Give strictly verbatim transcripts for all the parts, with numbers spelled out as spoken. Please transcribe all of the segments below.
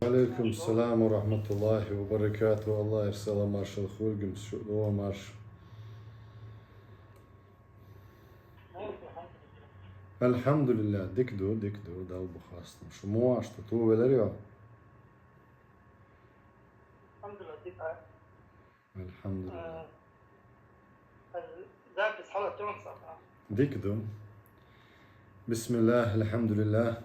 Алейкум салам ва рахматуллахи ва баракату. Аллах ирсала маршал хургим шу дома марш. Алхамдулиллах, дик ду, дик ду, Дала бу хастам. Шу муаш ту ту велер йо? Алхамдулиллах, дик а. Алхамдулиллах. Э, запись хала тронца. Дик ду. Бисмиллах, алхамдулиллах.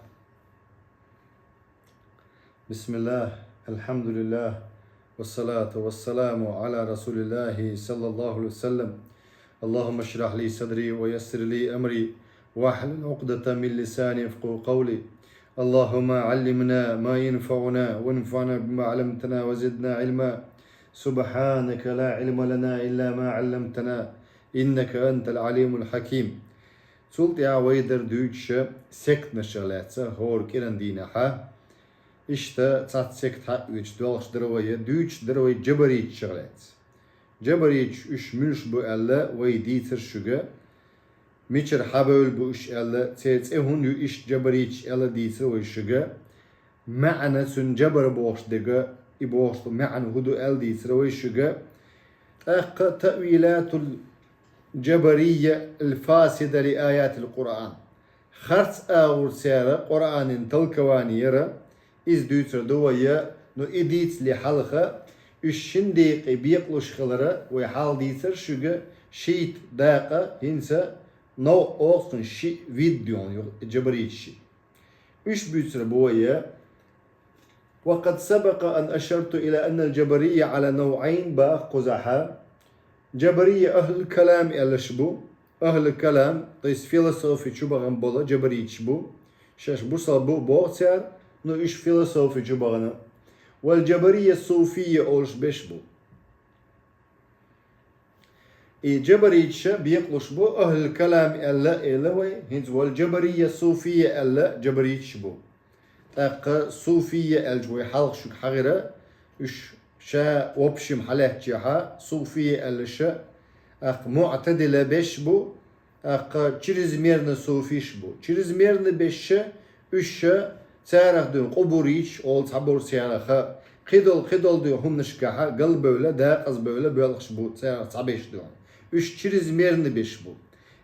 بسم الله، الحمد لله، والصلاة والسلام على رسول الله صلى الله عليه وسلم. اللهم اشرح لي صدري ويسر لي أمري واحلل عقدة من لساني يفقهوا قولي. اللهم علمنا ما ينفعنا وانفعنا بما علمتنا وزدنا علما. سبحانك لا علم لنا إلا ما علمتنا إنك أنت العليم الحكيم. Цул тӀаьхьа вай дар дуьйцуш сектанаша лаьцна хӀора кӀиран дийнахьа. Иштта цхьацца секта хьаоьцуш доьлхуш дар вай, дуьйцуш дар вай джабариташах лаьцна. Джабариташ уьш муьлш бу аьлла вай дийцар шуьга, мичара хьабевлла бу уьш аьлла, церан цӀе хӀунда ю иштта джабариташ аьлла дийцар вай шуьга, маьӀна цуьнан джабар бохуш дерг, и бохуш долу маьӀна хӀун ду аьлла дийцар вай шуьга. ТӀаккха таъвилатул джабарийя аль-фасида ли аятил Къуръан. Харц агӀор цара Къуръанан толковани яра, иза дуьйцур ду вай, но и дийцале хьалха, уьш шин декъе бекъалуш хилар вай хьалха дийцар шуьга, шийтта дакъа, хӀинца новкъа оццун ши вид ду хьуна ю-, джабариташ ши. Уьш буьйцур бу вай. وقد سبق أن أشرت إلى أن الجبرية على نوعين, баха кхузахьа. Джабарийя ахӀлул калам аьллаш бу. АхӀлул калам, то есть философи чу бахана бола джабариташ бу. Шаьш бусалба бу боху цара, но уьш философи чу бахана. Вал джабарийя суфийя олуш беш бу. И джабариташа бекъалуш бу, ахӀлул калам аьлла а элла вай, хӀинца вал джабарийя суфийя аьлла джабариташ бу. ТӀаккха суфийя аьлча вай хьалха шуьга хьахийра, уьш ша в общем хьалаьцчехьа, суфийя аьллаша, тӀаккха муӀтадила беш бу, тӀаккха чрезмерно суфиш бу. Чрезмерно беша, уьш ша царах дуьйна къубурийча олу цхьаболу цараха, кхидолу, кхидолу дуьйна хӀуманашкахьа галбевлла, дакъазбевлла боьлхуш бу царах цхьабеш дуьйна. Уьш чрезмерно беш бу.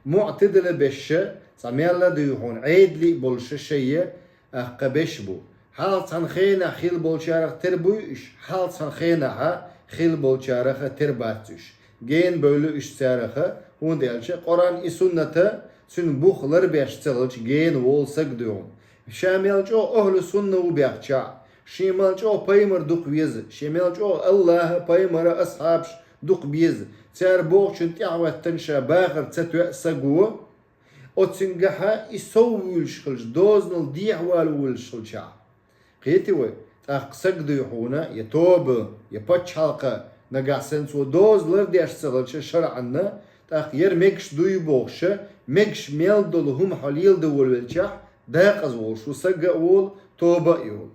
МуӀтадила беша, цхьа мелла а дуьйна хьуна Ӏедале а болуша шайя, тӀаккха беш бу. Хьалха цхьана хенахь хилла болчарах тера буй уьш, хьалха цхьана хенахьа хилла болчараха тера бац уьш. Гена бевлла уьш цараха, хӀунда аьлча Къуръан и сунната цуьнан бух ларбеш ца хилча гена волу саг дуьйна. Ша мел чӀогӀа ахӀлу сунна ву баьхча, шен мел чӀогӀа пайхамар дукха веза, шен мел чӀогӀа Аллаха, пайхамара, асхьабаш дукха беза, цара бохучун тӀаьхьахӀоьттина ша бахар ца тоьа саг ву, оцуьнгахьа и сов вуьйлуш хилча, дозанал дехьавала вуьйлуш хилча. Кхетий вай, тӀаккха саг дуй хьуна, я тоба, я пачхьалкха, нагахь санна цо доза лардеш ца хилча шарӀанна, тӀаккха яра мегаш дуй бохуша, мегаш мел долу хӀума хьо леладан волавелчахь, дакъаза волуш ву саг а волу, тоба а йолу.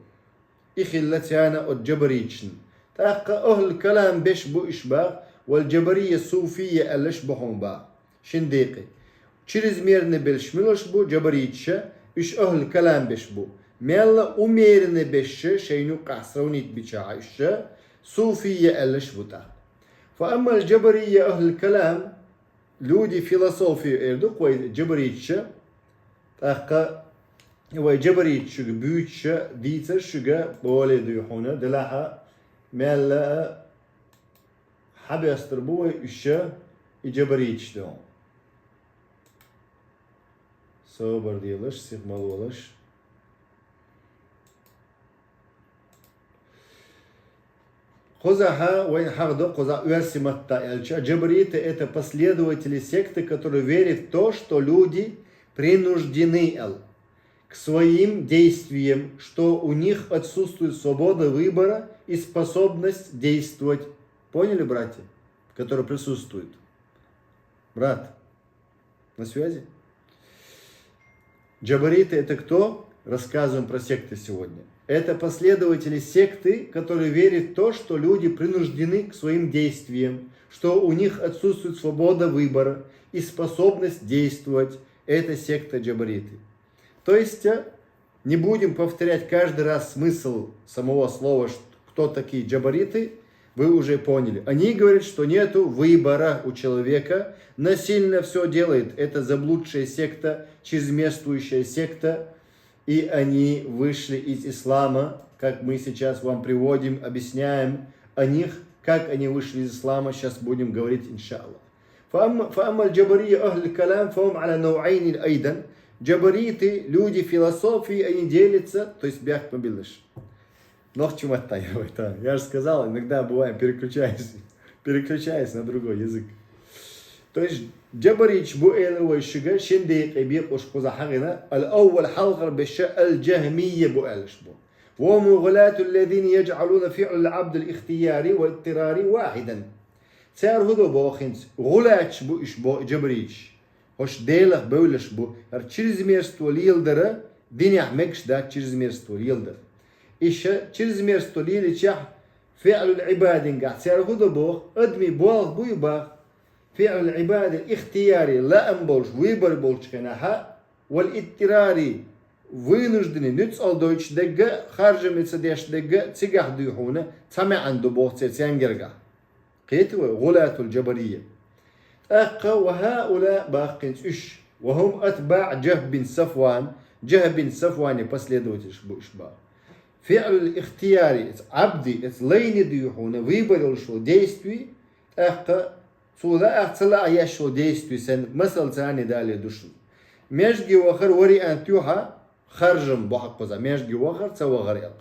И хилла царна оцу джабариташна. ТӀаккха ахӀлул калам беш бу уьш баха, вал джабарийя суфийя аьллаш бу хьуна баха. Шин декъе. Чрезмерно беш муьлш бу джабариташа, уьш ахӀлул калам беш бу. Мелла умеренно беша, шайна юккъахь сравнить бичахьа уьш, суфийя аьллаш бу тӀаккха. Фа аммал джабарийя ахӀлул калам, люди философии эр ду-кх вай джабариташа, тӀаккха вай джабариташ шуьга буьйцуша дийцар шуьга боле дуй хьуна, делахьа мелла а хьабестар бу вай уьш и джабариташ ду. Собар делаш, сих ма лолаш. Кхузахьа вайна хьахдо, кхузахь оьрси матта аьлча, джабариты — это последователи секты, которые верят в то, что люди принуждены, ал, к своим действиям, что у них отсутствует свобода выбора и способность действовать. Поняли, братья, которые присутствуют? Брат, на связи? Джабариты — это кто? Рассказываем про секты сегодня. Это последователи секты, которые верят в то, что люди принуждены к своим действиям, что у них отсутствует свобода выбора и способность действовать. Это секта джабариты. То есть, э, Не будем повторять каждый раз смысл самого слова, ш- кто такие джабариты, вы уже поняли. Они говорят, что нету выбора у человека, насильно все делает. Это заблудшая секта, чрезмерствующая секта, и они вышли из ислама, как мы сейчас вам приводим, объясняем о них, как они вышли из ислама, сейчас будем говорить, иншаллах. فأما, فأما الجبرية أهل الكلام فهم على نوعين أيضا. Джабариты, люди философии, они делятся, то есть бяхпа билыш. Нохчу маттай, ой, там, я же сказал, иногда бывает переключаюсь, переключаюсь на другой язык. То есть джабарич бу элы вайшига, шин дейкъе бекъуш куза хагина, الأول халгъар беша الجهمية бу элыш бу. وهم غلاة الذين يجعلون فعل العبد الاختياري والاضطراري واحدا. Цар худо бохинц, гъулач бу иш бо джабарич. Хош делах бевлаш бу, ар чрезмерство лиелдара, динях мегш да чрезмерство лиелдар. Иша чрезмерство лиеличах فعل العباد гах цар худо бох, адми болх буй бах. فعل العباد الاختياري, лаам болш, выбор болч кенаха, والاضطراري, вынужденный, нуц алдойч дегга, харжамица деш дегга, цигах дуй хуна, цамяан ду бох цецянгерга. Кхетуа, غلاة الجبرية. Тӏаккха وهؤلاء бахкъинц уьш. وهم أتباع جهم بن صفوان, Джахм бин Сафвани последователь бу уьш бах. فعل الاختيار, эц абди, эц лайни дуй хуна, выбор йолшо действий, тӏаккха цула ах цала еш шо действий сен, масал цани дали душн. Межги вахар вариант юха, харжам бу хьаккъуза, межги вахар, ца вахар эл.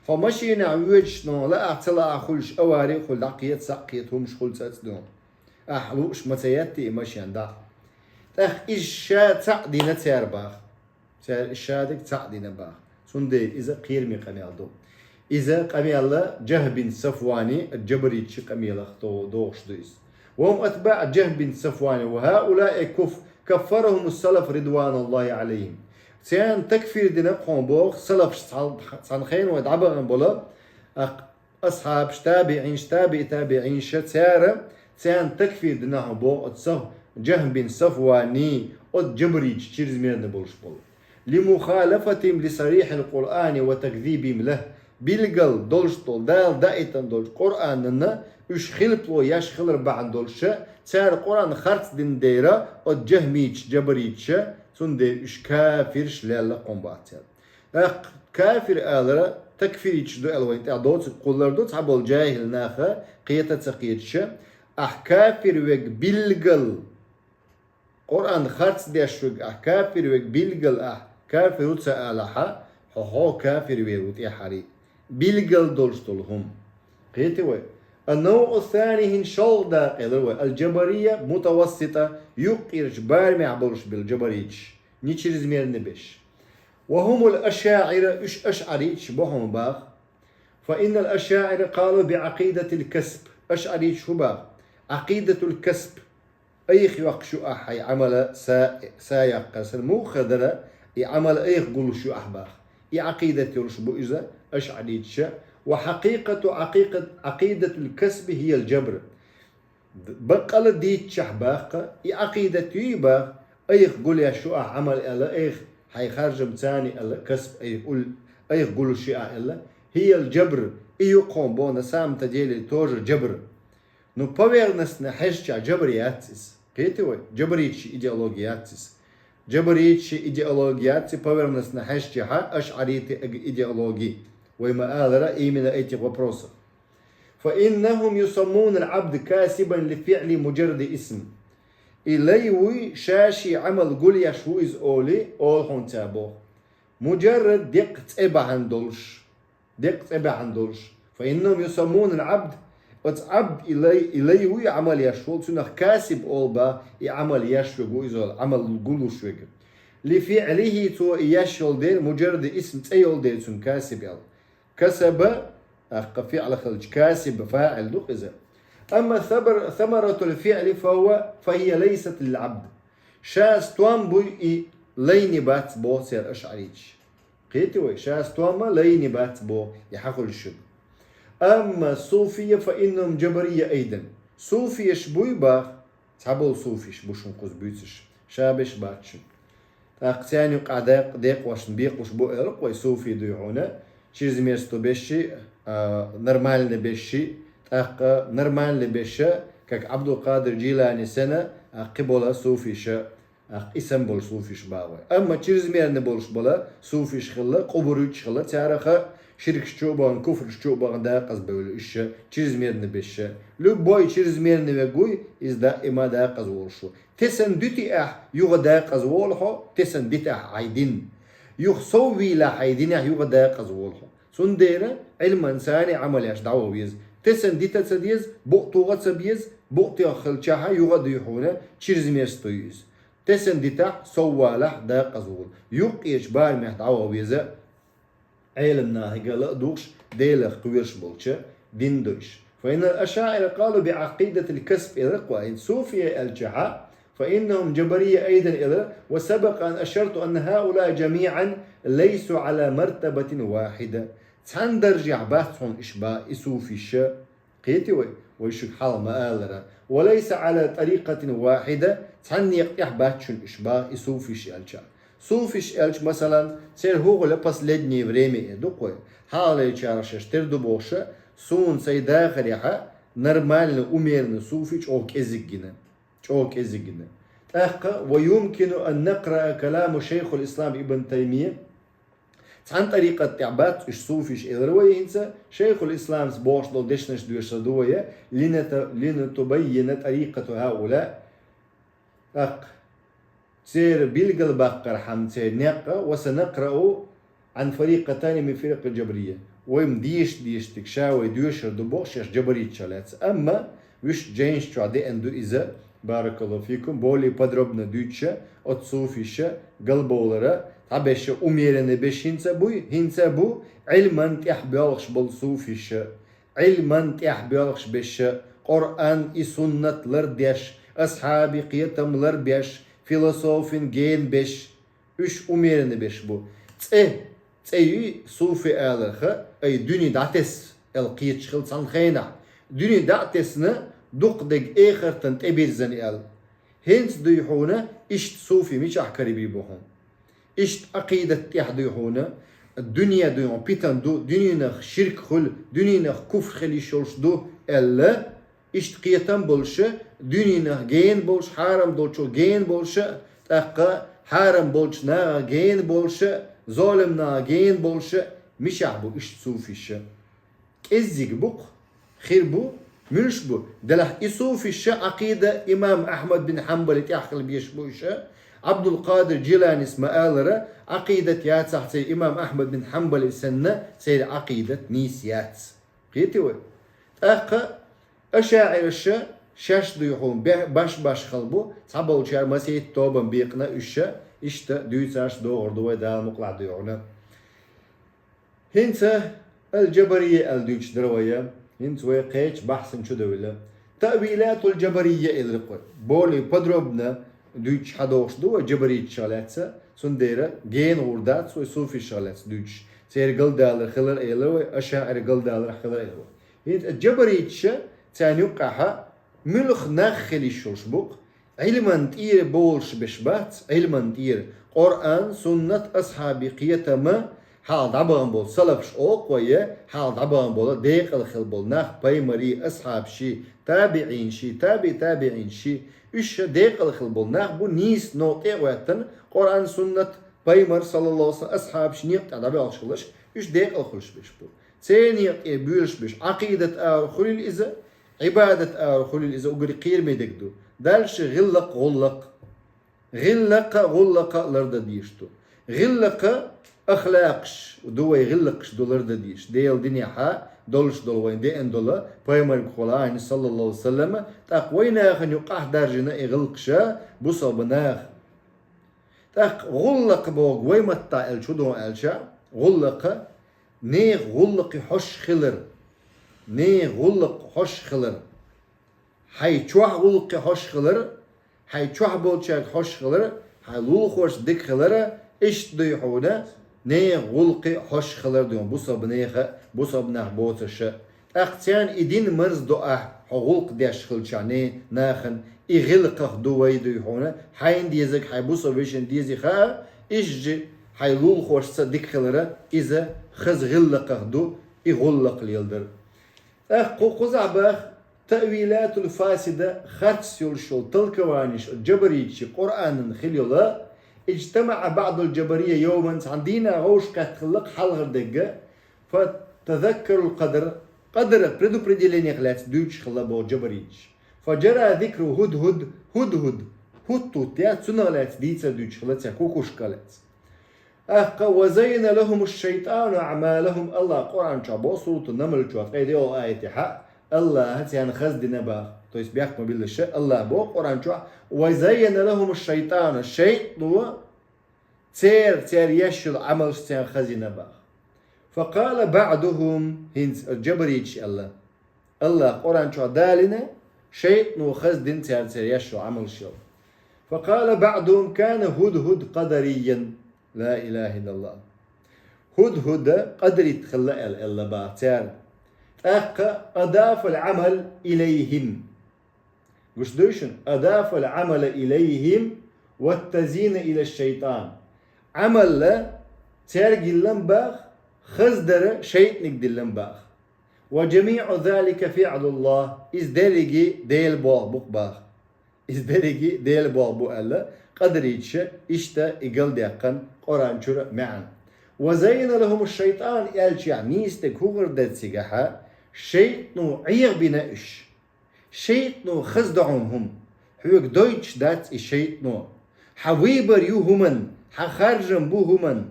Хо машина вуьечно, ла ах цала ах хулш, авари хул, дакъет, сакъет, хумш хул цацдун. Ах луш мацаятти машин да. Тах иш ша цаъ дина цар бах. Цар иш шадик цаъ дина бах. Цунде иза кхирми къамел ду. Иза къамела Джахм бин Сафвани, Джабричи къамелах то дохш ду из. وهم أتباع جهم بن صفوان وهؤلاء كف كفرهم السلف رضوان الله عليهم. Цян такфир дина кхон бох, салафш цан хейн ва дабаган бола, ах асхабш, табиинш, таби табиинш, цяра, цян такфир дина бох, от саф, Джахм бин Сафвани, от Джабрич чрезмерно болш бол. لمخالفتهم لصريح القرآن وتكذيبهم له. Билгал долш дол, дал даитан долш Къуръанна уьш хилпло яш хилар бахьан долша, цар Къуръан харц дин дейра, от Джахмич, Джабрич, цунде уьш кафирш лелла къон бацар. Ах кафир алара, такфирич ду эл вайн тя доцу куллар ду, цхьа бол джахил наха, кхета ца кхетша, ах кафир вег билгал Къуръан харц деш вег, ах кафир вег билгал, ах кафир ву ца алаха, хо хо кафир ве ву тя хари. Билгал долш дол хум. Кхети вай. النوع الثاني хин шолгда къелар вай. الجبرية متوسطة, юкъирч бармя болш бил джабарич. Не чрезмерно беш. وهم الأشاعرة, уьш ашъарич бохум бах. فإن الأشاعرة قالوا بعقيدة الكسب. Ашъарич ху бах. عقيدة الكسب. Айх йоккхуш ю ахь хьай Ӏамала са, са яккхар сар муха дара, и Ӏамал айх гулуш ю ахь бах. И Ӏакъидат йолуш бу иза, ашъарича, وحقيقة عقيقة عقيدة الكسب هي الجبر. Баккъала дийцчахь баккха, и Ӏакъидат юй бах, айх гулъеш ю ахь Ӏамал аьлла, айх хьай харжам цани аьлла, касб айх ул, айх гулуш ю ахь аьлла, هي الجبر, и юккхун бо на самом-то деле тоже джабр. Ну, поверхностно хьежча джабр яц из. Кхети вай, джабрийчи идеология яц из. Джабрийчи идеология яц, и поверхностно хьежча хьа ашъарийти идеология. Вай ма алара именно этих вопросах. فإنهم يسمون العبد كاسبا لفعل مجرد اسم. И лай вуй шаши Ӏамал гулъеш ву из оли, олхьун ца бо. Муджаррад декъ цӀе бахьан долуш. Декъ цӀе бахьан долуш. فإنهم يسمون العبد, оцу Ӏабд и лай, и лай вуй Ӏамал еш волу, цунах касиб олу бан, и Ӏамал еш вегу иза, Ӏамал гулуш вегу. لفعله, цо и еш йолу дела, муджаррад исм цӀе йолу дела цунна касиб аьлла. Касаба, ахка фиъла хилча, касиб фаъил ду иза. Амма сабар-, самаратул фиъли фа хува, фа хия лайсат лил абд. Ша стом буй и лайни бац боху церан ашъарийча. Кхети вай, ша стома лайни бац боху и хьахуьлуш шуьга. Амма суфия фа иннахум джабария айдан. Суфияш буй бах, цхьаболу суфияш бу шун кхуза буьйцуш, ша беш бац шуьга. ТӀаккха царна юкъахь дакъа декъошна бекъуш бу аьлла кхой суфий дуй хьуна, чрезмерство бешши, а, нормальный бешши, тӀаккха нормальный беша, как Абдул-Кадир Джилани сена, а, кхибола суфиша, а, и сам болу суфиш бахой. Амма чрезмерный болуш бала суфиш хилла, къубуруч хилла, цараха ширкаш чу бахана, куфраш чу бахана дакъаза бевлла иша, чрезмерный беша. Любой чрезмерный вегуй, из да има дакъаза волуш ву. Тесан дитахь юха дакъаза волу хьо, тесан дитахь хьайн дин. Юха сов вийла хьайн динехь юха дакъаза волу хьо. Цундела Ӏилман цани Ӏамал еш дӀаваха веза. Тесан дита ца деза, букъ тугӀа ца беза, букъ тӀехь хилчахьа юха дуй хьуна, чрезмерство ю иза. Тесан дитахь сов валахь дакъаза волу. Юккъечу барамехь дӀаваха веза. Ӏеламнахе ла а духуш, Делах кхоьруш болча дин дойш. فإن الأشاعرة قالوا بعقيدة الكسب элира кхо, хӀинца суфия аьлчахьа, فإنهم جبرية أيضا элира, وسبق أن أشرت أن هؤلاء جميعا ليسوا على مرتبة واحدة. Цхьана даржехь бац хьуна иш ба и суфиша. Кхетий вай, вай шуьга хьалха ма-аллара. وليس على طريقة واحدة, цхьана некъа тӀехь бац шуна иш бах и суфиш аьлча. Суфиш аьлча, масалан, церан хӀугӀула последнее время э ду кхой. Хьалхалерчарах шаьш тера ду бохуша, суна сайн дахарехьа нормально, умеренно суфи чӀогӀа кӀезиг гина. ЧӀогӀа кӀезиг гина. ТӀаккха ويمكن أن نقرأ كلام شيخ الإسلام ابن تيمية. Цхьана тӀарикъат тӀехь бац уьш суфиш элира вай хӀинца, шайхул-исламс бохуш долу дешнаш доьшур ду вай, лината-, линатубаййина тӀарикъату хьаула. ТӀаккха церан билгалбаккхархьама церан некъа, ва санакърау ан фарикъатайни мин фиракъил джабрийя. Вай-м деша-дешийтиг ша вай доьшур ду боху шаьш джабаритча лаьцна. Амма вуьш джайнаш чохь деана ду иза, баракаллаху фикум, более подробно дуьйцуша, оцу суфиша, галбовлара, цхьаберша умеренный беш хӀинца буй, хӀинца бу, Ӏилман тӀехь боьлхуш болу суфиша. Ӏилман тӀехь боьлхуш беша, Къуръан и суннат лардеш, асхьаби кхетам ларбеш, философин ген беш, уьш умеренный беш бу. ЦӀе, цӀе юй суфи аларха, ай дуьне дӀатесса, аьлла кхеташ хила цхьана хенахь. Дуьне дӀа а тесна, дукха дерг эхартан тӀебирзина аьлла. ХӀинца дуй хьуна, иштта суфи мичахь карийбий бу хьуна. Иштта Ӏакъидат тӀехь дуй хьуна, дуьне дуй хьуна питан ду, дуьненах ширк хуьлу, дуьненах куфр хила йиш йолуш ду, аьлла, иштта кхетам болуша, дуьненах гена болуш, хьарам долчо гена болуша, тӀаккха хьарам болчу нахах гена болуша, золим нахах гена болуша, мичахь бу иштта суфиша? КӀеззиг бу-кх, хир бу, муьлш бу, делахь и суфиша Ӏакъида имам Ахьмад бин Хьамбали тӀехь хила беш бу иша, Ӏабдулкъадир Джиланис ма-алара, Ӏакъидат яцахь церан имам Ахьмад бин Хьамбали санна, церан Ӏакъидат нийса яц. Кхетий вай? ТӀаккха ашаӀираша шаьш дуй хьуна бе-, баш-баш хала бу, цхьаболчара масийтта тобан бекъна уьша, иштта дуьйцуш догӀур ду вай Дала мукъалахь дуй хьуна. ХӀинца аль-Джабария аьлла дуьйцуш дара вай, хӀинца вай кхечу бахьсан чу девлла. Таъвилатуль-Джабария элира кхо. Более подробно дуьйцуш хьадогӀуш ду вай джабаритча лаьцна, цундела гена гӀур дац вай суфиша лаьцна дуьйцуш. Церан галдалар хилар элира вай, ашаӀира галдалар хилар элира вай. ХӀинца джабаритча царна юккъехьа муьлха нах хила йиш йолуш бу-кх, Ӏилман тӀера болуш беш бац, Ӏилман тӀера. Къуръан, суннат, асхьаби кхетама, хьалха дӀабахана болу салафаш олу-кх вай, хьалха дӀабахана болу декъала хила болу нах, пайхамарий, асхьабаший, табиӀинаший, таби-табиӀинаший, уьш ша декъала хила болу нах бу, нийса новкъа тӀе а гӀоьттина, Къуръан, суннат, пайхамар, саллаллаху алейхи ва саллям, асхьабаш некъа тӀехь дӀабоьлхуш хиларш, уьш декъала хуьлуш беш бу. Церан некъа тӀе буьйлуш беш, Ӏакъидат агӀор хуьлийла иза, Ӏибадат агӀор хуьлийла иза, уггаре кхераме дерг ду. Дальше гӀиллакх, гӀуллакх. ГӀиллакха, гӀуллакха лардан дезаш ду. ГӀиллакха ахлакъаш ду вай, гӀиллакхаш ду лардан дезаш. Делан динехьа долуш долу вайн деана долу пайхамаргахула айна, саллаллаху алейхи ва саллама, тӀаккха вай нахана юкъахь даржийна и гӀиллакхаша бусалба наха. ТӀаккха гӀуллакх боху вай маттахь аьлча, хӀун ду аьлча, гӀуллакха нехан гӀуллакхе хьожуш хилар. Нехан гӀуллакхе хьожуш хилар. Хьайн чохь гӀуллакхе хьожуш хилар, хьайн чохь болчаьрга хьожуш хилар, хьайн лулахошца дика хилар, иштта дуй хьуна, нехан гӀуллакхе хьожуш хилар дуй хьуна, бусалба нехан, бусалба нах боцурша. ТӀаккха царна и дин марздо ахь, хьо гӀуллакх деш хилчахь, не, нахана, и гӀиллакхах ду вай дуй хьуна, хьайна дезарг хьайн бусалба вешина дезий хаа, Иза хьай лулахошца дика хилар, иза хаза гӀиллакхах ду, и гӀуллакх леладар. ТӀаккха кху кхузахь баха таъвилатул фасида, харц йолуш йолу толкованиш, джабаритчи Къуръанан хила йола, ижтамаӀа баъдул джабария йовман, цхьана дийнахь вовшахкхетта хилла-кх хьалхара дерг, фатазаккарул къадр, къадра предопределениех лаьцна дуьйцуш хилла боху джабаритчи. Фаджара зикру Худхуд, Худхуд, хӀуттут яц, цунах лаьцна дийцар дуьйцуш хилла цара, кукушка лаьцна. ТӀаккха, ва заййана лахуму шайтӀану аъмалахум, Аллах Къуръан чохь боху, сурту Намл чохь ткъе диъ аятехь, Аллаха царна хаза дина баха. То есть бехк ма биллалаш, Аллах боху Къуръан чохь, ва заййана лахуму шайтӀану, шайтӀано церан, церан еш йолу Ӏамалш царна хаза йина баха. Факъала баъдухум, хӀинца джабаритчи аьлла. Аллах Къуръан чохь далийна, шайтӀано хаза дина царна церан еш йолу Ӏамалш йолу. Факъала баъдухум кана Худхуд къадарийян. Ла илаха иллаллах. Худхуда къадарит хилла аьлла, аьлла баха цара. ТӀаккха адафал Ӏамал илайхим. Гуш дуй шуна? Адафал Ӏамала илайхим ва тазйина ила шайтӀан. Ӏамал цаьрга йиллина баха, хаза дар шайтӀаниг диллина баха. Ва джамиъу залика фиълуллах, иза дерриге Делан болх бу-кх баха. Иза дерриге Делан болх бу аьлла, къадаритча иштта и галдаьккхина Къуръан чуьра маьӀна. Ва заййана лахуму шайтӀан аьллачохь нийса дерг хӀун хир дара цигахь, шайтӀано Ӏехабина уьш. ШайтӀано хаза до хьуна хӀума. Хьоьга дойтуш дац и шайтӀано. Хьан выбор ю хӀуманна, хьан харжам бу хӀуманна.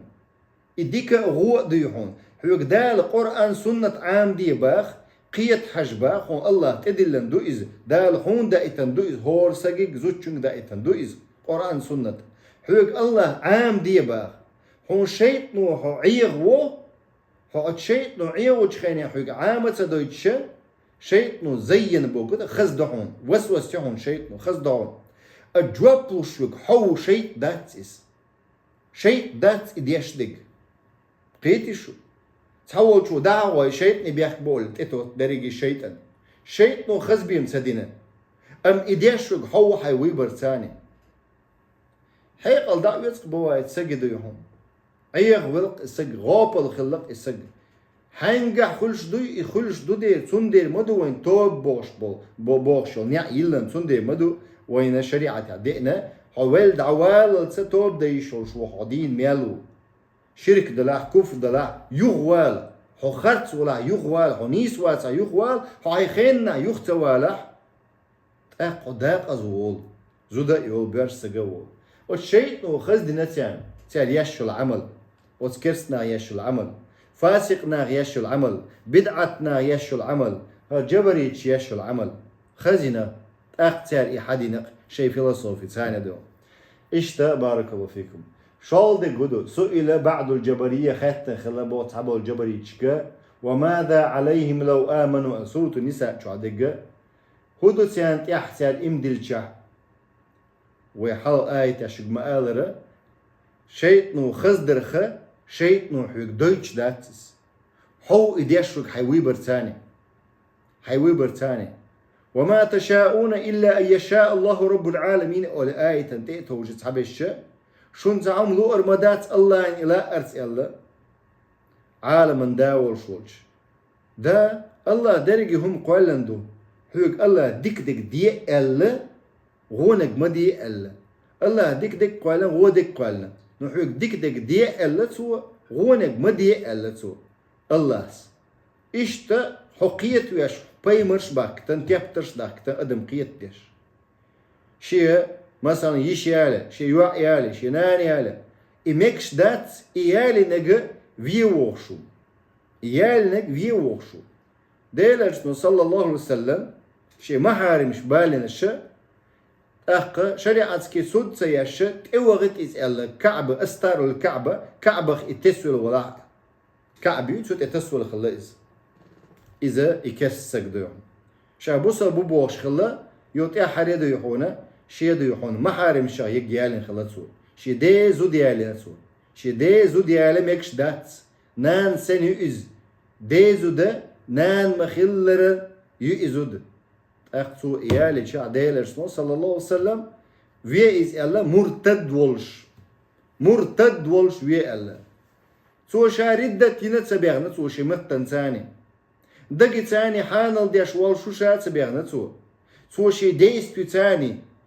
И дика а, гӀо а дуй хьуна. Хьоьга Дала Къуръан, суннат Ӏамаде баха, кхета хьажа баха, хьуна Аллах тӀедиллина ду иза, Дала хьуна даийтина ду иза, хӀора сагиг, зудчуьнга даийтина ду иза, Къуръан, суннат. Хьоьга Аллах Ӏамаде баха. Хьуна шайтӀано хьо Ӏехаво, хьо оцу шайтӀано Ӏехочу хенахь хьоьга Ӏама ца дойтуша, шайтӀано заййана бохург хаза до хьуна, васвас ю хьуна шайтӀано, хаза до хьуна. А жоп луш верг хьо ву, шайтӀа дац иза. ШайтӀа дац и деш дерг. Кхетий шу? Цхьаволчо дӀа а гӀой, шайтӀане бехк бу олий, тӀетотту дерриге шайтӀан. ШайтӀано хаза бен ца дина. Амма и деш верг хьо ву, хьайн выбор цани. Хьекъал дӀа а оьцу-кх, бувает, саги дуй хьуна. Ӏехавелла-кх и саг, гӀопал хилла-кх и саг. Хьаьнгахь хуьлуш дуй, и хуьлуш ду дера, цундела ма ду вайна тоба бохуш болу, бо-, бохуш йолу неӀ йиллина, цундела ма ду вайна шариӀатехь деана, хьо велла дӀаваллалца тоба дан йиш йолуш ву хьо, дийна мел ву. Ширк далахь, куфр далахь, юхавала. Хьо харц валахь, юхавала, хьо нийса вацахь, юхавала, хьо хьайн хеннахь юха ца валахь, тӀаккха хьо декъаза волу, зуда а йолу, боьрша саг а волу. Оцу шайтӀано хаза дина царна, цара еш йолу Ӏамал, оцу керста наха еш йолу Ӏамал, фасикъ наха еш йолу Ӏамал, бидӀат наха еш йолу Ӏамал, хӀара джабаритча еш йолу Ӏамал. Хаза йина, тӀаккха цара и хьадина-кх шайн философи царна ду. Иштта, баракаллаху фикум. ШолгӀа дерг хӀун ду? Суила баъдул джабария, хаьттина хилла боху цхьаболу джабаритчига, ва маза Ӏалайхим лав аману, сурту Ниса чохь дерг. ХӀун ду царна тӀехь, цара иман дилличахь? Вай хьалха аятехь шуьга ма-аллара, шайтӀано хаза дарх, шайтӀано хьоьга дойтуш дац иза. Хьо ву и деш верг, хьайн выбор цани. Хьайн выбор цани. Ва ма ташаауна илла ан яшаа Аллаху раббул Ӏаламин олу аятан тӀе а товжа цхьаберш, шуна цхьа хӀума луъур ма дац Аллахьан и лаъарца аьлла, Ӏаламан Да волуш волчу. Да, Аллах дерриге хӀума кхоьллина ду. Хьоьга Аллах дика дерг де аьлла, гӀонаг ма де аьлла. Аллах дика дерг кхоьллина, гӀо дерг кхоьллина. Но хьоьга дика дерг де аьлла Цо, гӀонаг ма де аьлла Цо. Аллахьас. Иштта хьо кхетавеш, пайхамарш а бахкийтина, тептарш а дахкийтина адам кхетадеш. Шен, масалан, йиша яла, шен йоӀ яла, шен нана яла. И мегаш дац, и ялийнарг вен вогӀуш ву. И ялийнарг вен вогӀуш ву. Делан Элчано, саллаллаху Ӏалайхи ва саллам, шен махьаримаш балинаша, тӀаккха шариӀатский суд ца еш, тӀевахийта иза аьлла, КаӀба, астарул КаӀба, КаӀбах и тесвелла валахь а. КаӀба ю, цу тӀе тасвелла хилла иза. Иза и керста саг ду хьуна. Ша бусалба ву бохуш хилла, йо, тӀаьххьаре ду хьуна, шен ду хьуна, махьаримашах ерг ялийна хилла цо. Шен ден зуда ялийна цо. Шен ден зуда яла мегаш дац. Нана сенна ю иза? Ден зуда, нана ма-хиллара ю и зуда. ТӀаккха цо ялийча, Делан Элчано, саллаллаху Ӏалайхи ва саллам, вен иза аьлла, муртад волуш. Муртад волуш ве аьлла. Цо ша риддат йина ца бехна цо шен маттанца. Дагица хьанал деш волуш шу ша ца бехна цо. Цо шен действица,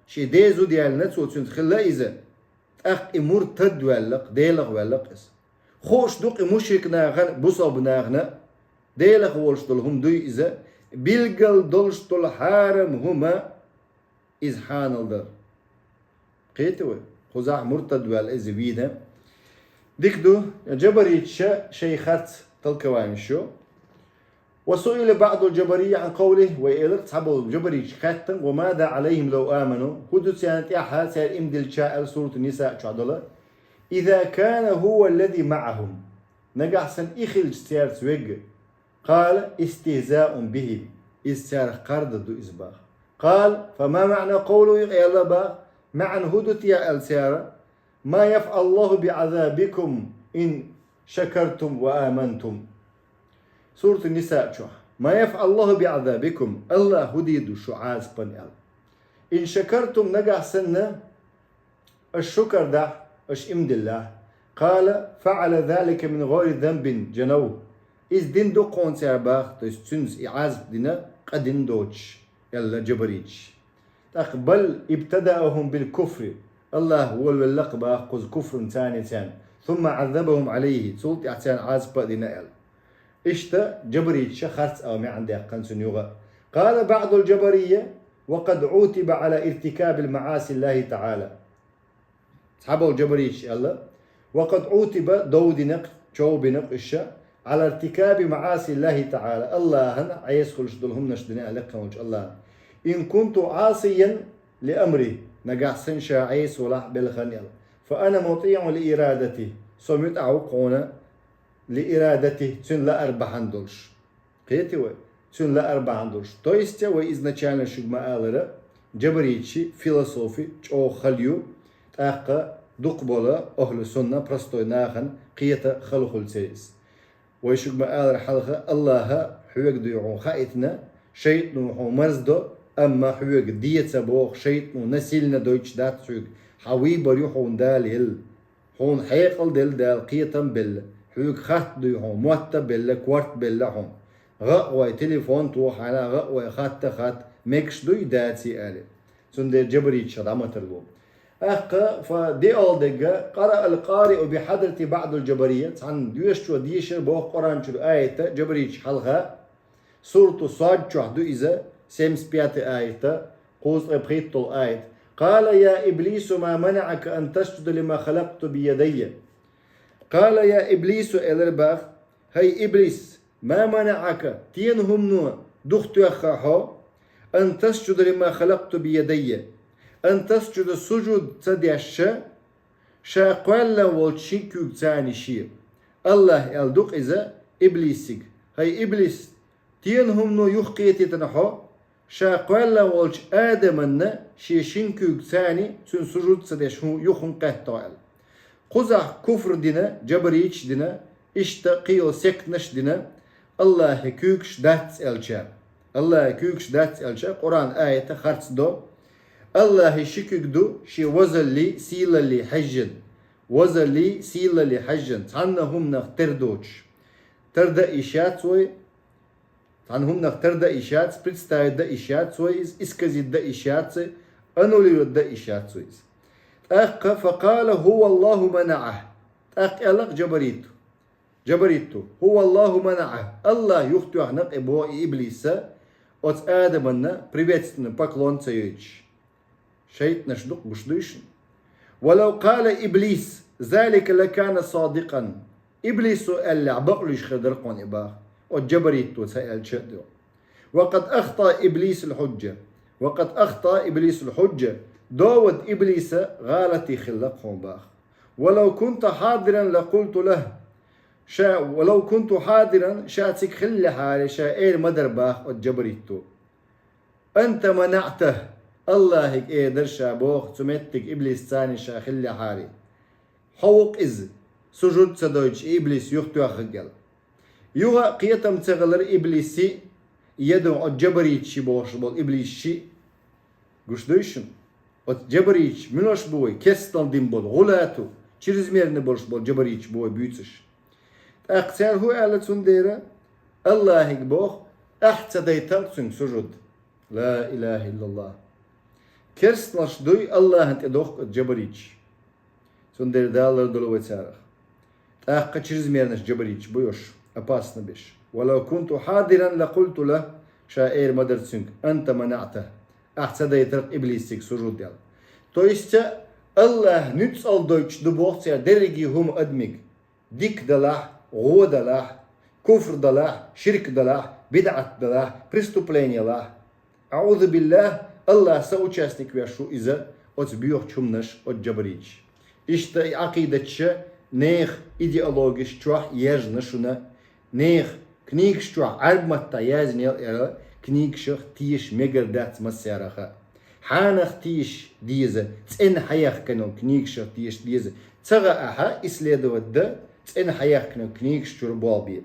шен дезу даьллина цо цуьнца хилла иза. ТӀаккха и муртад ваьллакх, Делах ваьллакх иза. Хууш ду-кх и мушрик нахана, бусалба нахана, Делах волуш долу хӀума дуй иза, билггал долуш долу хьарам хӀума иза хьанал дар. Кхета вай, кхузахь муртад ваьлла иза вийна. Дика ду, джабаритша шайн харц толкование шу. وسئل بعض الجبرية عن قوله, вай элира цхьаболу джабариташ хаьттина, وماذا عليهم لو آمنوا, хӀун ду царна тӀехь цара иман диллича аьлла, сурат Ниса чохь долу, إذا كان هو الذي معهم, нагахь санна и хилча цаьрца верг. قال استهزاء بهم, иза царах кхарда ду иза баха. قال فما معنى قوله, юкъа аьлла баха, маьӀна хӀун ду те аьлла цара, ما يفعل الله بعذابكم إن شكرتم وآمنتم. Сурат Ниса чохь. ما يفعل الله بعذابكم, АллахӀ хӀун дийр ду шу Ӏазапан аьлла. إن شكرتم, нагахь санна аша шукар дахь, аша иман диллахь. قال فعل ذلك من غير ذنب جنوه. Иза дина ду-кх хьуна цара баха, то есть цуьнца и Ӏазап дина, къа дина доцуш, аьлла джабариташ. ТӀаккха بل ابتدأهم بالكفر, АллахӀ волавелла-кх баха кхуза куфран царна царна, ثم عذبهم عليه, цул тӀаьхьа царна Ӏазап а дина аьлла. Иштта джабариташа харц а маьӀна даьккхина цуьнан юкъа. قال بعض الجبرية وقد عوتب على ارتكاب المعاصي الله تعالى. Цхьаболу джабариташ аьлла, وقد عوتب, дов дина-кх, чов бина-кх уьш, على ارتكاب معاصي الله تعالى, АллахӀан Ӏеса хуьлуш долу хӀуманаш дина аьлла кхин волчу АллахӀан. إن كنت عاصيا لأمره, нагахь санна ша Ӏеса валахь белхан аьлла. فأنا مطيع لإرادته, со муьтӀахь ву-кх хьуна, لإرادته, цуьнан лаар бахьана долуш. Кхетий вай? Цуьнан лаар бахьана долуш. То есть вай изначально шуьга ма-аллара, джабариташи философи чӀогӀа хала ю, тӀаккха дукхахболу ахӀлу сунна простой нахана кхета хала хуьлу церан иза. Вай шуьга ма-аллара хьалха, АллахӀа хьоьга дуй хьуна хаийтина, шайтӀано хьуна марздо, амма хьоьга де ца боху, шайтӀано насильно дойтуш дац хьоьга, хьан выбор ю хьуна Дала елла. Хьуна хьекъал делла Дала, кхетам белла, хьоьга хатта дуй хьуна, мотт а белла, корта белла хьуна. ГӀа а гӀой, телефон тохахьана, гӀа а гӀой, хатта а хатта, мегаш дуй, даций аьлла. Цундела джабариташа дӀа ма тарло. ТӀаккха, фа диъал дегга, قرأ القارئ بحضرة بعض الجبرية, цхьана доьшучо дешара боху Къуръан чуьра аята, джабариташа хьалха, Сурату Сод чохь ду иза, семьдесят пятый аята, кхузткъе пхийтталгӀа аят. قال يا إبليس ما منعك أن تسجد لما خلقت بيدي. قال يا إبليس, элира баха, хӀай иблис, ما منعك, тена хӀумано духатоьхна хьо, أن تسجد لما خلقت بيدي, أن تسجد, сужуд ца деш, ша кхоьллина волчу шин куьйгаца шен. АллахӀа аьлла ду-кх иза иблисига: хӀай иблис, тена хӀумано юхакхетийтина хьо, ша кхоьллина волчу Адаманна шен шин куьйгаца цуьнан сужуд ца деш хӀу-, юха хӀунда кхетта хьо аьлла. Кхузахь куфр дина, джабариташ дина, иштта кхин йолу сектанаш дина, АллахӀан куьйгаш дац аьлча. АллахӀан куьйгаш дац аьлча, Къуръан аята харц до. АллахӀан ши куьг ду, шен возаллий, сийлаллий хьаьжжина. Возаллий, сийлаллий хьаьжжина, цхьанна хӀуманах тера доцуш. Тара дан йиш яц вай, цхьана хӀуманах тара дан йиш яц, представить дан йиш яц вай иза, исказить дан йиш яц, аннулировать дан йиш яц вай иза. ТӀаккха, فقال هو الله منعه. ТӀаккха аьлла-кх джабариту. Джабариту: هو الله منعه. АллахӀа юхатоьхна-кх и боху и иблиса, оцу Адаманна приветственный поклон ца йойтуш. ШайтӀанаш ду-кх, гуш дуй шуна? ولو قال إبليس ذلك لكان صادقا. Иблисо аьллехь, бакълуьйш хир дара-кх хьуна и баха. Оцу джабаритто ца аьлча а ду. وقد أخطأ إبليس الحجة. وقد أخطأ إبليس الحجة. Довод иблиса гӀалатий хилла-кх хьуна баха. ولو كنت حاضرا لقلت له. Ша, ولو كنت حاضرا, ша цига хиллехьара, ша эр ма дара баха оцу джабаритто. أنت منعته. АллахӀига эр дара ша боху, цу меттиг иблисца ша хиллехьара. Хьо ву-кх иза, сужуд ца дойтуш и иблис юхатоьхнарг аьлла. Юха а кхетам ца хилира иблисий, я ду оцу джабариташий бохуш болу иблисший. Гуш дуй шуна? Оцу джабариташ муьлш бу вай, керстанал дина болу, гӀулату, чрезмерно болуш болу жабариташ бу вай буьйцуш. ТӀаккха цара хӀун аьлла цундела? Аллахьига боху, ахь ца дайтарх цуьнга сужуд. Ла илаха иллаллах. Керстанаш дуй, Аллахьан тӀе дохку жабариташ. Цундела Дала лардолу вай царах. ТӀаккха чрезмерно жабариташ бу уьш, опасно беш. Валав кунту хьадиран лакъулту лаху, ша эр ма дара цуьнга, анта манаъта, ахь ца дайтарх иблисига сужуд аьлла. То есть, Аллахь нуьцкъала дойтуш ду боху цара дерриге хӀума адамиг. Дика далахь, гӀо далахь, куфр далахь, ширк далахь, бидӀат далахь, преступление лахь. Аузу биллахь, Аллахь соучастник веш ву иза, оцу боьхачу хӀуманаш, оцу жабариташ. Иштта и Ӏакъидаташ нехан идеологеш чохь ержна шуна, нехан книгаш чохь Ӏаьрбийн маттахь яздинарг, книгашах теша мегар дац массаьрга. Хьанах теша деза, цӀена хьаехкина книгашах теша деза. Ца гӀа ахьа, исследовать дан, цӀена хьаехкина книгаш чуьра болх бе.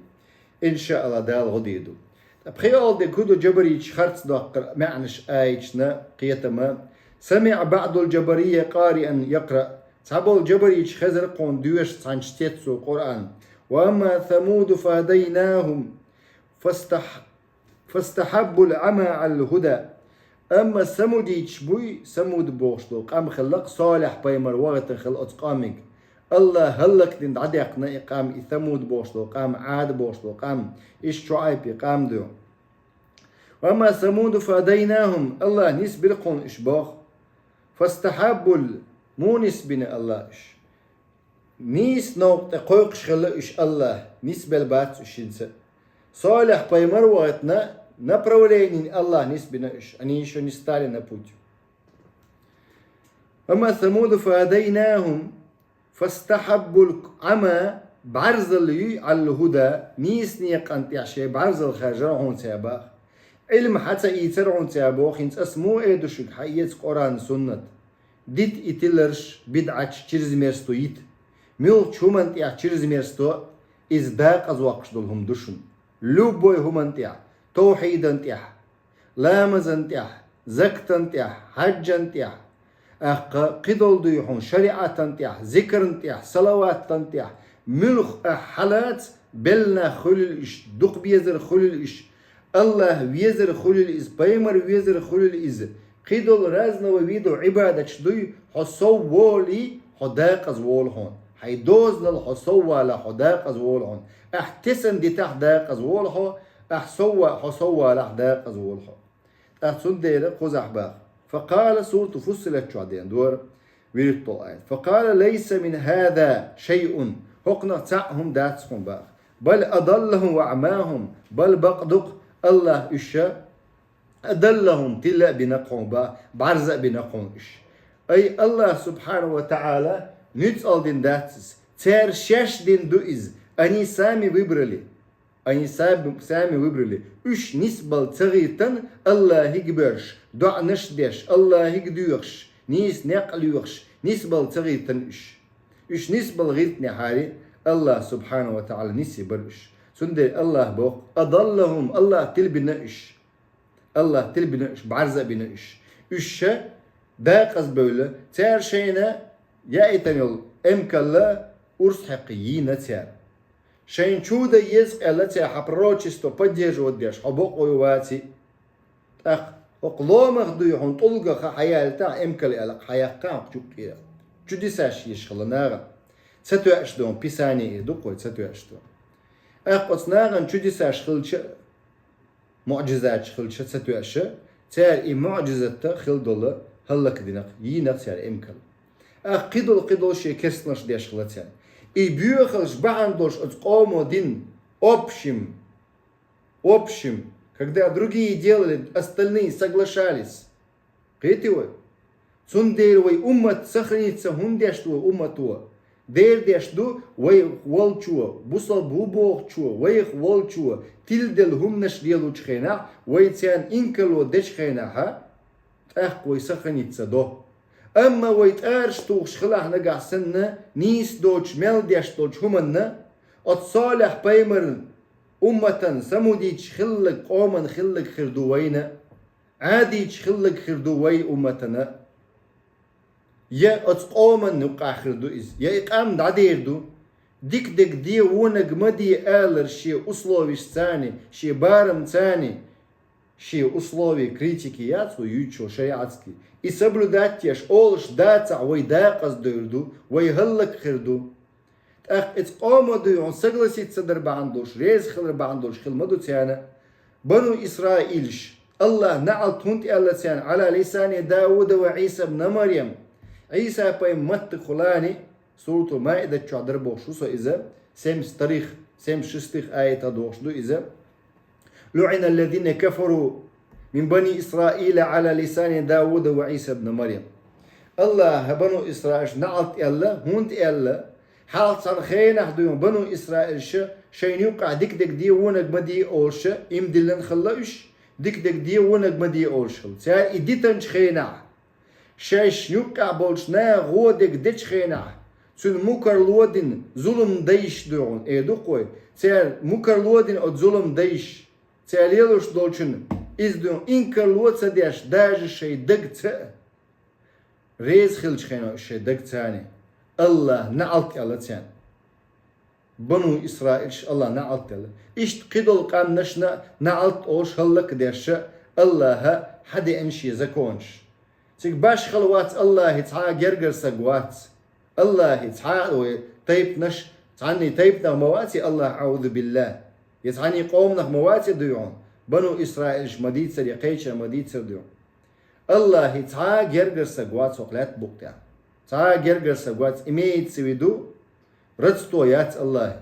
Иншааллах, Дала гӀо дийр ду. Ткъа пхиъалгӀа дерг хӀун ду, жабариташ харц доккхура маьӀнаш аяташна кхетам. Самиъа баъдул жабарийя къариан якъраъ. Цхьаболу жабариташ хезара кхунна доьшуш цхьаннаш цецо Къуръан. Ва амма Самуду фахадайнахум фастахь-, фастахьаббул Ӏама Ӏалал хӀуда. Амма самудиташ буй, самуд бохуш долу къам хилла-кх, Солихь пайхамар вахийтина хилла оцу къомиг. Аллахь хӀаллакдина дӀадаьккхина и къам, и Самуд бохуш долу къам, Ӏад бохуш долу къам, иштта Шуайб и къам ду. Ва амма Самуду фахадайнахум, Аллахь нисбира кхунна уьш боху. Фастахьаббул, муха нисбина Аллахь уьш? Нийса новкъа тӀе кхойкхуш хилла уьш Аллахь, нисбелла бац уьш хӀинца. Солихь пайхамар вахийтина, направлениен Аллахь нисбина уьш, они ещё не стали на путь. Амма Самуду фахадайнахум, фастахьаббул Ӏама, бӀарзал юй, Ӏалал хӀуда, нийса некъан тӀехь шайн бӀарзал хаьржира хьуна цара боху. Ӏилма хьан ца ийцира хьуна цара боху, хӀинца ас муха эр ду шуьга, хьан эца Къуръан, суннат. Дита и тиларш, бидӀаташ, чрезмерство йита. Муьлххачу хӀуманна тӀехь чрезмерство, иза дакъаза воккхуш долу хӀума ду шуна. Любой хӀуманна тӀехь, тавхьидан тӀехь, ламазан тӀехь, закатан тӀехь, хьаьжжан тӀехь, тӀаккха кхидолу дуй хьуна, шариӀатан тӀехь, зикран тӀехь, салаватан тӀехь, муьлхха ахь хьалаца, белла нах хуьлийла уьш, дукха безар хуьлийла уьш, Аллахь везар хуьлийла иза, пайхамар везар хуьлийла иза, кхидолу разного вида Ӏибадаташ дуй, хьо сов волий, хьо дакъаза волу хьуна. Хьайн дозанал хьо сов валахь, хьо дакъаза волу хьуна. Ахь тесна дитахь, дакъаза волу хьо, ахь сов ва-, хьо сов валахь, дакъаза волу хьо. ТӀаккха цундела кхузахь баха. Факъала, сурату Фуссилат чохь деана дора, вуьрхӀитталгӀа аят. Факъала: «Лайса мин хӀаза шайъун». ХӀокхунах цхьаъ хӀума дац хьуна баха. «Бал адаллахум ва аъмахум». Бал бакъ ду-кх, Аллахь уьш, адаллахум, тилла а бина кхуьнга баха, бӀарза а бина кхуьнга уьш. Ай, Аллахь субхьанаху ва таӀала нуьцкъала дина дац иза. Цара шаьш дина ду иза. Они сами выбрали. Они сами, сами выбрали. Уьш нисбала ца гӀиртина Аллахьига боьрзуш, доӀанаш а деш, Аллахьига доьхуш, нийса некъ а лоьхуш, нисбала ца гӀиртина уьш. Уьш нисбала гӀиртинехьара, Аллахь субхьанаху ва таӀала нисъе бара уьш. Цундела Аллахь боху: «Адаллахум», Аллахь тилбина уьш. Аллахь тилбина уьш, бӀарза а бина уьш. Уьш ша дакъаза бевлла, цара шайна яийтина йолу эмкалла урс хьекхий йийна цара. Шайна чу дан еза къаьлла цара, хьан пророчество поддерживать деш, хьо бакъо ю ваций. ТӀаккха хӀокху ломах дуй хьуна тӀулгах хьан ялийтахь эмкал аьлла, хьан яккхахь хӀокху чу кхера. Чудесаш еш хилла нахана. Ца тоьаш ду, Писание ду-кх вай, ца тоьаш ду. ТӀаккха оцу нахана чудесаш хилча, муӀжизаташ хилча ца тоьаша, цара и муӀжизатта хила долу хӀаллакдина-кх, йийна-кх цара эмкал. Ахь кхидолу, кхидолу шен керстанаш деш хила цара. И боьхалш бахьана долуш оцу къомо дина, общим, общим, когда другие делали, остальные соглашались. Кхетий вай? Цундела вай уммат сохраниться хӀунда деш ду вай уммато? Дера деш ду вайх волчо, бусалба ву бохучо, вайх волчо тиладелла хӀуманаш лелочу хенахь, вай царна инкарло дечу хенахьа, тӀаккха вай сохраниться до. Амма вай тӀараш тухуш хилахь нагахь санна, нийса доцуш мел деш долчу хӀуманна, оцу Солихь пайхамаран умматан, самудиташ хилларг, къоман хилларг хир ду вайна. Ӏадиташ хилларг хир ду вай умматана. Я оцу къоман юккъехь хир ду иза, я и къам дӀадер ду. Дика дерг де, вонарг ма де алар шен условешцани, шен барамцани, шен условий критики яц вай юьйцучо шариатский. И соблюдать еш, олуш дацахь, вай декъаза дер ду, вай хӀаллакьхир ду. ТӀаккха иза къомо дуй хьуна согласиться дар бахьана долуш, реза хилар бахьана долуш хила ма ду царна. Бану Исраилаш, Аллаха наӀалт хӀунда аьлла царна, Ӏала лисани Дауда ва Ӏийса бна Марьям. Ӏийса пайхамар маттахь хиларна, Суратул Маидат чохь дар бохуш ву со иза, семьдесят вторых, семьдесят шестых аятах дохуш ду иза. لعن الذين كفروا من بني إسرائيل على لسان داود وعيسى ابن مريم. Аллаха бану Исраилаш наӀалт аьлла, хӀунда аьлла, хьалха цхьана хенахь дуй хьуна бану Исраилаша шайна юккъехь дика дерг де, вонарг ма де олуша, иман диллина хилла уьш, дика дерг де, вонарг ма де олуш хилла. Цара и дитинчу хенахь, шайшна юккъехь болчу наха гӀо дерг дечу хенахь, цуьнан мукарло дина зулам дайша дуй хьуна, эр ду-кх вай, цара мукарло дина оцу зулам дайша, цара лелош долчунна, иза дуй хьуна инкарло а ца деш, даже шайн дагца а, реза хиллачу хенахь шайн дагцани, Аллаха наӀалт аьлла царна. Бану Исраилаш Аллаха наӀалт аьлла. Иштта кхидолу къаьмнашна наӀалт олуш хӀаллакдеш Аллаха хьадеана шен законаш. Цига башхалла вац Аллахе, цхьа а гергара саг вац. Аллахе, цхьа а вай тайпанаш, цхьанний тайпанах ма вац и Аллах, аӀузу биллахӀ. Я цхьанний къоманах ма вац и дуй хьуна. Бану Исраилаш ма дийцар, я кхечара ма дийцар дуй хьуна. Аллахе, цхьа а гергара саг вац хӀокху лаьтта букъа тӀехь. Цхьа а гергара саг вац, имеется в виду, родство яц Аллахе.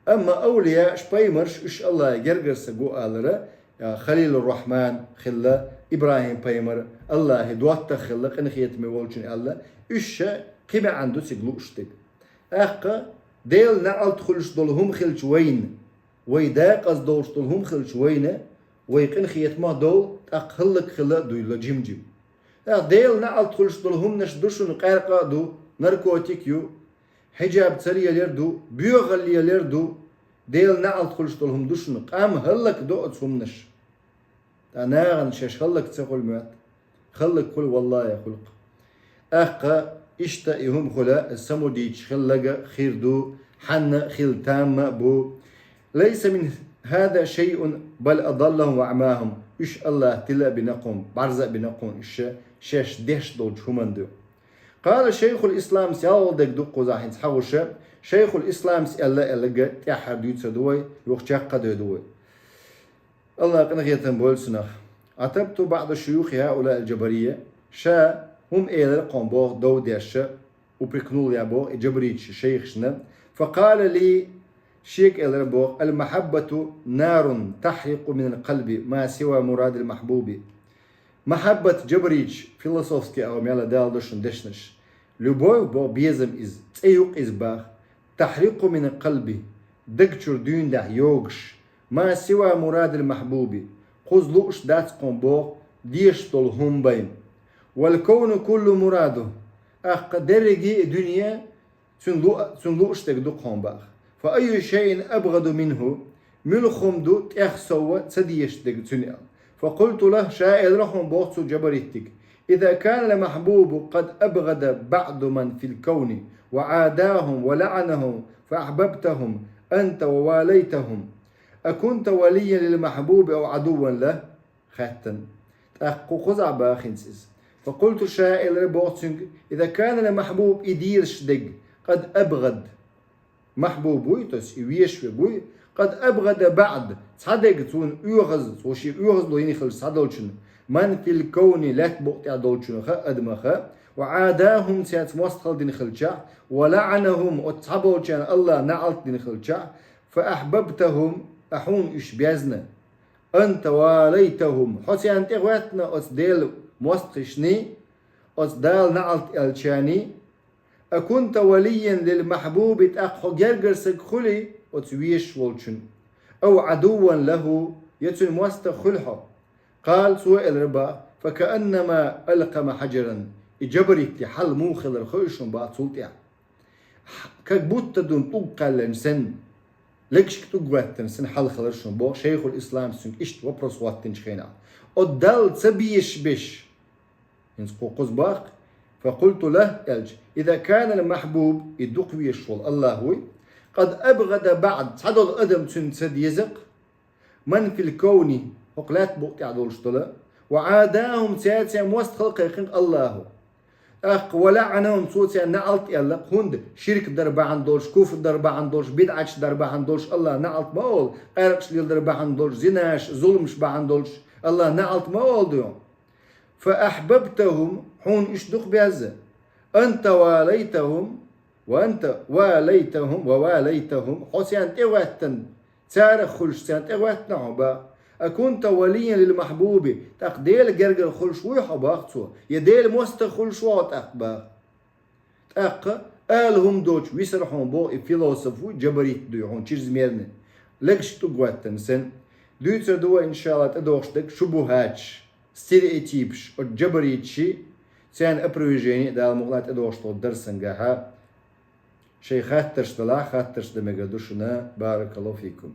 Амма авлияаш, пайхамарш, уьш Аллахе гергара саг ву алара, Халилур-Рахьман хилла, ИбрахӀим-пайхамар, Аллахе доттагӀа хилла, къинхетаме волчун аьлла, уьш ша кхин маьӀна ду цига лууш дерг. ТӀаккха Делан наӀалт хуьлуш долу хӀума хилча вайна, вай декъаза долуш долу хӀума хилча вайна, вай къинхетамах довла, тӀаккха хӀаллакьхила а дуьйла жим-жим. ТӀаккха Делан наӀалт хуьлуш долу хӀуманаш ду шуна, къаьркъа а ду, наркотик ю, хьиджаб ца лелор ду, боьхалла лелор ду, Делан наӀалт хуьлуш долу хӀума ду шуна, къам хӀаллакдо оцу хӀуманаша. Ткъа нахана шаьш хӀаллак ца хуьлу моьтту? ХӀаллакьхуьлу, валлахӀи, хуьлу-кх. ТӀаккха иштта и хӀума хуьлу, самудийцаш хилларг а хир ду, хьанна а хилла тамма а бу. ليس من هذا شيء بل أضلهم وأعماهم. Уьш Аллаха тила а бина кхунна, бӀарза а бина кхунна уьш, шаьш деш долчу хӀуманна ду. قال شيخ الإسلام, ялхалгӀа дерг ду кхузахь хӀинца хьахуша, Шайхул Исламс аьлла, аьлларг тӀаьххьара дуьйцур ду вай, юха чекх а дойду вай. Аллаха къинхетам бойла цунах. عاتبت بعض شيوخ هؤلاء الجبرية. Ша хӀума элира кхунна боху дов деш, упрекнул я боху и жабаритчу шайхашна. فقال لي, шега элира боху: المحبة نار تحرق من القلب ما سوى مراد المحبوب. Махьаббат, жабаритчу, философский агӀо мел а даладо шуна дешнаш. Любовь боху безам иза, цӀе ю-кх иза боху. تحرق من القلب, даг чуьра дуьйна дехьа йогуш, ما سوى مراد المحبوب, кхуза лууш дац кхунна боху дезаш долу хӀума бен. والكون كله مراده, тӀаккха дерриге а дуьне цуьнан лу-, цуьнан лууш дерг ду кхунна боху. فأي شيء أبغض منه, муьлха хӀума ду тӀех сов ца дезаш дерг цуьнан аьлла. فقلت له, ша элира хьуна боху цу жабаритига: إذا كان المحبوب قد أبغض بعض من في الكون وعاداهم ولعنهم فأحببتهم أنت وواليتهم، أكنت وليا للمحبوب أو عدوا له؟ Хаьттина. ТӀаккха кху кхузахь боху хӀинца иза. فقلت, ша элира боху цуьнга: إذا كان المحبوب, и дезаш дерг, قد أبغض, махьбуб вуй, то есть и везаш верг вуй, قد أبغض بعض, цхьа дерг цунна оьгӀаз, цо шен оьгӀазло йина хилча цхьадолчунна, من في الكون, лаьтта букъа тӀехь долчунах, адамах, وعاداهم, цаьрца мостагӀалла дина хилчахь, ولعنهم, оцу цхьаболчарна Аллаха наӀалт дина хилчахь, فأحببتهم, ткъа хьуна уьш безна, أنت واليتهم, хьо царна тӀе гӀоьттина оцу Делан мостагӀашний, оцу Дала наӀалт аьллачарний, أكنت وليا للمحبوب, тӀаккха хьо гергара саг хуьлий оцу везаш волчун, أو عدوا له, я цуьнан мостагӀа хуьлу хьо? قال, цо элира боху: فكأنما ألقم حجرا. И жабаритан хьал муха хилар хууш хьуна боху цул тӀаьхьа? Как будто дуна тӀулг кхаьллина санна, легашка тӀулг гӀоьттина санна хьал хилар шуна боху Шайхул Ислам цуьнга иштта вопрос хӀоттинчу хенахь. Оцу Далла ца безаш берш, хӀинца кху кхуза боху, فقلت له, аьлча, إذا كان المحبوب, и дукха везаш вола АллахӀ вуй, قد أبغض بعض, цхьадола адам цунна ца деза-кх, من في الكون, хӀокху лаьтта букъа тӀехь долуш дола, وعاداهم, цаьрца мостагӀ хилла кхайкхина АллахӀа. ТӀаккха ولعنهم, цо царна наӀалт аьлла-кх, хӀунда ширк дар бахьана долуш, куфр дар бахьана долуш, бидӀаташ дар бахьана долуш АллахӀа наӀалт ма олу, къаьркъаш леладар бахьана долуш, зинаш, зуламаш бахьана долуш АллахӀа наӀалт ма олу дуй хьуна. فأحببتهم, хьуна уьш дукха безза. أنت واليتهم, وأنت واليتهم, وواليتهم, хьо царна тӀе а гӀоьттина, царах хуьлуш царна тӀе а гӀоьттина хьо бах. أكنت وليا للمحبوب, тӀаккха Делан гергара хуьлуш вуй хьо бах цо, я Делан мостагӀ хуьлуш ву хьо тӀаккха бах. ТӀаккха ала хӀума доцуш висира хьуна боху и философ ву, джабарит дуй хьуна, чрезмерный. Легаш тӀугӀоьттина санна. Дуьйцур ду вай, иншалла, тӀедогӀуш дерг шубухӀаташ, стереотипаш, оцу джабариташий, царна опровержение а, Дала мукъ лахь, тӀедогӀуш долу дарсангахьа. Шайн хаттарш далахь, хаттарш дан мегар ду шуна. بارك الله فيكم.